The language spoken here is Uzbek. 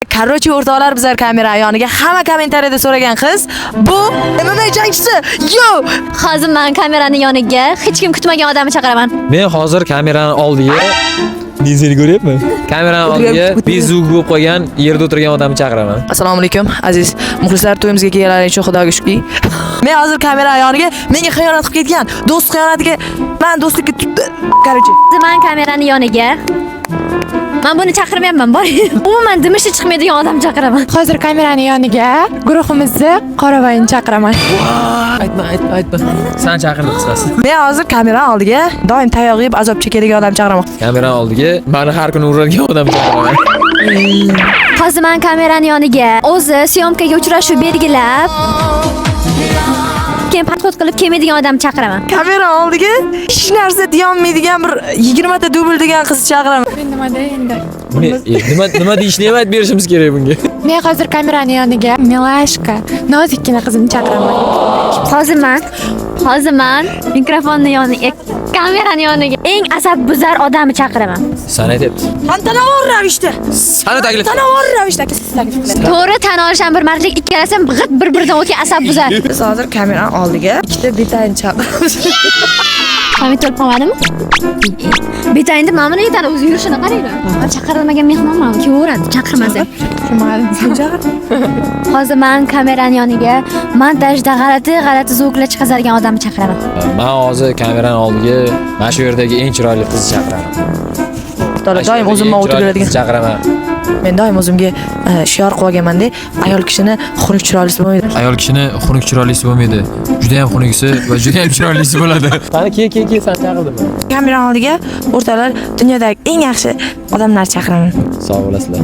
Короче, o'rtoqlar, bizlar kamera yoniga hamma kommentariyada so'ragan qiz bu MMA jangchisi. Yo! Hozir man kamerani yoniga hech kim kutmagan odamni chaqiraman. Men hozir kamerani oldiga. Men seni ko'ryapman. Kamerani oldiga bezug bo'lib qolgan, yerda o'tirgan odamni chaqiraman. Assalomu alaykum, aziz muxlislar, to'yimizga kelganlaring uchun Xudoga shukr. Men hozir kamera yoniga menga xiyonat qilib ketgan, do'st xiyonatiga man do'stlikka, короче. Hozir man kamerani yoniga man buni chaqirmayapman, bor. Umuman dimishi chiqmaydigan odam chaqiraman. Hozir kamerani yoniga guruhimizni Qoravoyini chaqiraman. Aytma, aytma, aytma. San chaqirdi qisqasi. Men hozir kamera oldiga doim tayoq yeb azob chekadigan odam chaqiraman. Kamerani oldiga mani har kuni uradigan odam chaqiraman. Hozir man kamerani yoniga o'zi syomkaga uchrashuv belgilab, keyin подход qilib kelmaydigan odam chaqiraman. Kamera oldiga hech narsa deyolmaydigan bir 20 ta dubl degan qizni chaqiraman. Men nimada endi? Buni nima deyishni ham aytib berishimiz kerak bunga. Men hozir kamerani yoniga Milashka, nozikkina qizimni chaqiraman. Hozir man mikrofonni yoniga, kamerani yoniga eng asabbuzar odamni chaqiraman. San aytyapti. Tantanavor ravishda. Sani taklif. Tantanavor ravishda siz taklif qilasiz. To'g'ri tan olish ham bir mardlik, ikkalasi ham g'it bir-biridan o'tgan asabbuzar. Biz hozir kamera oldiga ikkita betayni chaqiramiz. Hamid to'lib qolmadimi? Betayni mana buni yetadi, o'zi yurishini qaranglar. Man chaqirilmagan mehmonman, kelaveradi, chaqirmasa. Sen chaqir. Hozir man kamerani yoniga montajda g'alati g'alati звук lar chiqazadigan odamni chaqiraman. Men hozir kamerani oldiga mana shu yerdagi eng chiroyli qizni chaqiraman. O'rtoqlar, Mana shu doim yerdagi o'zimni eng ovutib chiroyli yuradigan. qizni chaqiraman. Men doim o'zimga shior qilib olganman-da, ayol kishini xunuk chiroylisi bo'lmaydi. Ayol kishini xunuk chiroylisi bo'lmaydi. Juda ham xunukisi va juda ham chiroylisi bo'ladi. Qani, kel, kel, kel, san chaqirdim. Kamera oldiga, o'rtoqlar, dunyodagi eng yaxshi odamlarni chaqiraman. Sog' bo'lasizlar.